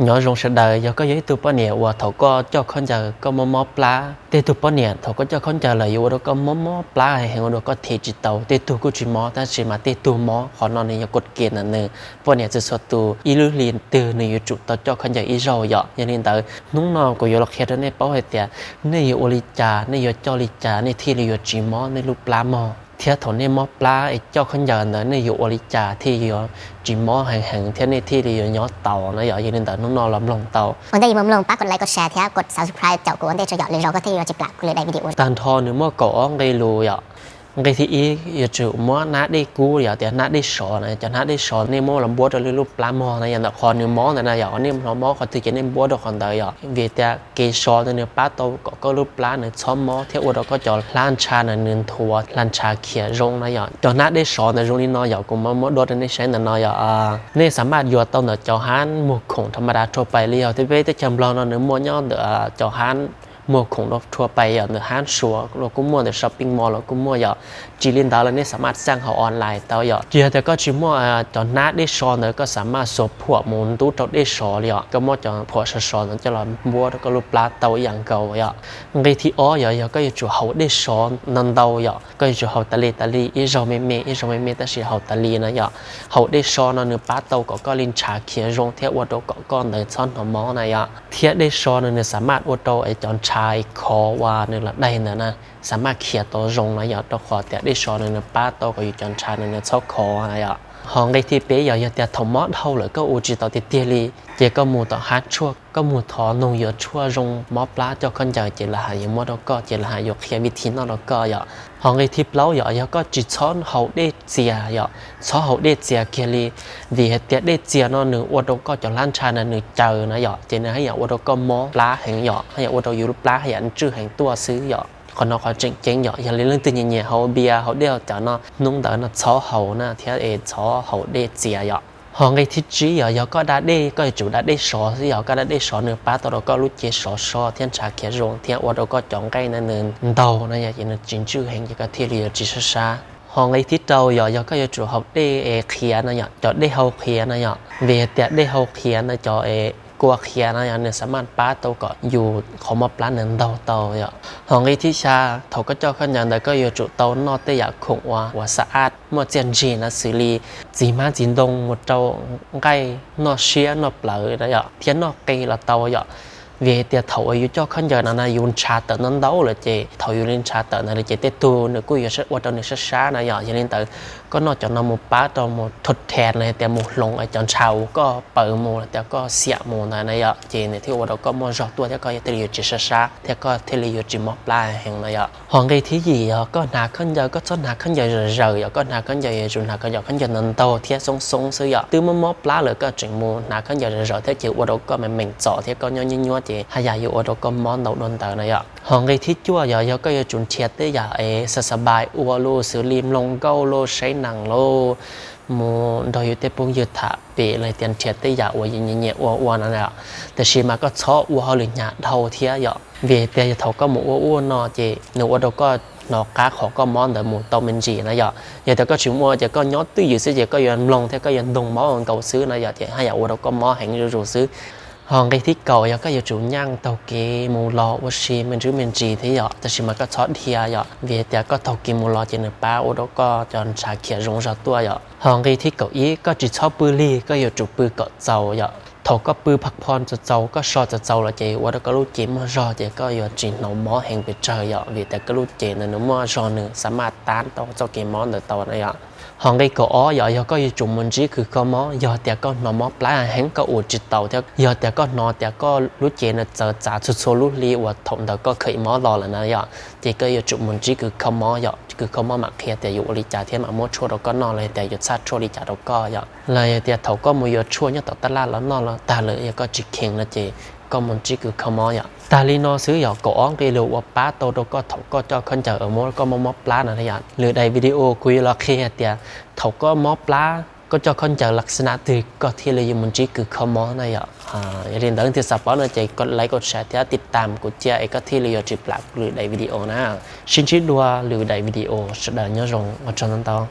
Nyob zoo sawv daws, yog koj yog ib tug poj niam uas thaum koj coj khaub ncaws koj mob mob plab, tej tug poj niam thaum koj coj khaub ncaws lawm yuav ua rau koj mob mob plab heev, ua rau koj them tsis tau, tej tug kuj tsis mob tab sis mas tej tug mob. Qhov no nws yog kod kev ntawm nws, poj niam txhua txhua tus ib lub hli twg nws yuav tsum tau coj khaub ncaws ib zaug yom. Yog li ntawd hnub no kuv yuav los qhia rau nej paub hais tias nej yuav ua li cas, nej yuav coj li cas nej thiaj li yuav tsis mob nej lub plab mog, thiab thaum nej mob plab es coj khaub ncaws ntawd nej yuav ua li cas thiaj yuav tsis mob heev heev thiab nej thiaj li yuav nyob tau na yom. Yog li ntawd hnub no los mloog tau. Ua ntej yuav mus mloog pab kod like, kod share thiab kod subscribe caum kuv ua ntej tso yom, lwm zaus koj thiaj li yuav tsis plam kuv lwm daim video. Tag nrho nws muaj kaum ob nqe lus yom. Nqe thib ib yuav tsum muab hnab dej kub yom, tias hnab dej sov na, cov hnab dej sov nej muab los npuab rau nej lub plab mog na yom, ntawm qhov nws mob ntawd na yom, nej hnov mob qhov twg ces nej npuab rau qhov ntawd yom, vim tias kev sov ntawd nws pab tau kom koj lub plab nws txhob mob thiab ua rau koj cov hlab ntsha ntawd nws nthuav, hlab ntsha khiav zoo na yom. Cov hnab dej sov ntawd zoo li no yom, kuv muab duab rau nej saib ntawm no yom. Nej xam maj yuav tau ntawm cov hnab muag khoom thas mas das rhua pais li yog tej peb teb chaws Nplog no nws muaj nyob ntawm cov hnab muag khoom rau rhua pais yom, ntawm hnab Suav los kuj muaj, ntawm shopping mall los kuj muaj yom. Tsis li ntawd los nej xam maj xaj hauv online tau yom. Tsis yog tias koj tsis muaj cov hnab dej sov ntawd koj xam maj xuas phuam mus ntub rau dej sov li yom, koj muab cov phuam sov sov ntawd coj los npuab rau koj lub plab tau ib yam nkaus yom. Nqe thib ob yog, yog koj yuav tsum haus dej sov ntau ntau yom, koj yuav tsum haus tas li tas li ib zaug me me ib zaug me me tab sis haus tas li na yom. Haus dej sov no nws pab tau kom koj li ntshav khiav zoo thiab ua rau kom koj ntawd txhob hnov mob na yom. Thiab dej sov no nws xam maj ua rau cov ntshav khov uas nws los daig ntawd na, xam maj khiav tau zoo na yom, rau qhov tias dej sov no nws pab tau kom yus cov ntshav no nws txhob khov na yom. Ho nqe thib peb yog, yog tias thaum mob dhau lawm koj ua tsis tau tiag tiag li, ces koj mus tom hab tshuaj, koj mus thov noog yuav tshuaj zoo mob plab coj khaub ncaws ces lawv haj yuav muab rau koj, ces lawv haj yuav qhia vib thib noj rau koj yom. Ho nqe thib plaub yog, yog koj tsis txhob haus dej txias yom, txhob haus dej txias kiag li, vim hais tias dej txias no nws ua rau koj cov hlab ntsha ntawd nws caws na yom, ces nws haj yam ua rau koj mob plab heev yom, haj yam ua rau yus lub plab haj yam ntswj heev tuaj xwb yom. Qhov no qhov tseem ceeb yom. Yog li leej twg nyiam nyiam haus bia haus dej haus cawv no, hnub ntawd no txhob haus na thiab es txhob haus dej txias yom. Ho nqe thib tsib yog, yog koj da dej koj yuav tsum da dej sov xwb yom, koj da dej sov nws pab tau rau koj lub cev sov so thiab ntshav khiav zoo thiab ua rau koj cov nqaij ntawd nws ntaug na yom, ces nws tsis ntswj heev ces koj thiaj li yuav tsis sab sab. Ho nqe thib rau yog, yog koj yuav tsum haus dej es qhiav na yom, cov dej hau qhiav na yom, vim hais tias dej hau qhiav ntawd cov es kua qhiav na yom, nws xam maj pab tau kom yus qhov mob plab nws ntaug tau yom. Ho nqe thib xya, thaum koj coj khaub ncaws ntawd koj yuav tsum tau noj tej yam khoom uas, uas xa aj muaj txiaj ntsig na, xws li txiv hmab txiv ntoo mus rau nqaij, noj siab noj plawv na yom, thiab noj qe los tau yom. Vim hais tias thaum uas yus coj khaub ncaws no na yus ntshav tawm ntau ntau lawm ces thaum yus li ntshav tawm ntawd lawm ces tej tug nws kuj yuav ua rau nws sab sab na yom. Yog li ntawd koj noj cov no mus pab rau mus thut thas los tias mus hloov cov ntshav uas koj paws mus los tias koj xiam mus ntawd na yom, ces nws thiaj ua rau koj muaj zog tuaj thiab koj thiaj li yuav tsis sab sab thiab koj thiaj li yuav tsis mob plab heev na yom. Ho nqe thib yim yog koj hnav khaub ncaws koj txhob hnav khaub ncaws zawv zawv yom, koj hnav khaub ncaws yuav tsum hnav khaub ncaws, khaub ncaws ntau ntau thiab xoob xoob xwb yom. Twb mob mob plab lawm koj tseem mus hnav khaub ncaws zawv zawv thiab ces ua rau koj me meem txom thiab koj nyob nyuaj nyuaj ces haj yam yuav ua rau koj mob ntau dua ntawd na yom. Ho nqe thib cuaj yog, yog koj yuav tsum nrhiav tej yam es xa xa npais ua lauj, xws li mloog nkauj lauj, saib nees lauj, mus nrog yus tej phooj ywg tham pem los tias nrhiav tej yam uas yus nyiam nyiam ua ua no yom. Tiam sis mas koj txhob ua hauj lwm hnyav dhau thiab yom, vim tias yog thaum koj mus ua ua no ces nws ua rau koj hnov qab qhov koj mob ntawd mus tau me ntsis na yom. Yog tias koj tsis ua ces koj nyob twj ywm xwb ces koj yuav mloog thiab koj yuav ntoog mob nkaus xwb na yom, ces haj yam ua rau koj mob heev zuj zus xwb. Ho nqe thib kaum yog koj yuav tsum nyeem taug kev mus los ua si me ntsis me ntsis thiab yom, tab sis mas koj txhob dhia yom, vim tias koj taug kev mus los ces nws pab ua rau koj cov ntshav khiav zoo zog tuaj yom. Ho nqe thib kaum ib, koj tsis txhob pw lig, koj yuav tsum pw kom txaus yom. Thaum koj pw phaj phoj txaus txaus, koj so txaus txaus los ces ua rau koj lub cev muaj zog ces koj yuav tsis hnov mob heev pes tsawg yom, vim tias koj lub cev ntawd nws muaj zog nws xa maj tab tau txoj kev mob ntawd tau na yom. Ho nqe kaum ob yom, yog koj yuav tsum mus ntsib kws kho mob, yog tias koj hnov mob plab heev koj ua tsis taus thiab yog tias koj hnov tias koj lub cev ntawd txawv txav txhua txhua lub hli uas thaum ntawd koj khaws ib mob los lawm na yom, ces koj yuav tsum mus ntsib kws kho mob yom, kws kho mob mam qhia tias yuav ua li cas thiab mam muab tshuaj rau koj noj los tias yuav txhaj tshuaj li cas rau koj yom. Los yog tias thaum koj mus yuav tshuaj nyob tom taj laj los noj los tag lawm yog koj tsis kheev no ces koj mus ntsib kws kho mob yom. Tag li no xwb yog kaum ob nqe lus uas pab tau rau koj thaum koj coj khaub ncaws uas muab koj mob mob plab no yom. Lwm daim video kuv yuav los qhia tias thaum koj mob plab koj coj khaub ncaws las xab nas twg koj thiaj li yuav mus ntsib kws kho mob na yom. Yog li ntawd leej twg xav paub no ces like, share thiab tiv tam kuv cia es koj thiaj li yuav tsis plam lwm daim video na. Sib ntsib dua lwm daim video, sawv daws nyob zoo, ua tsaug ntau ntau.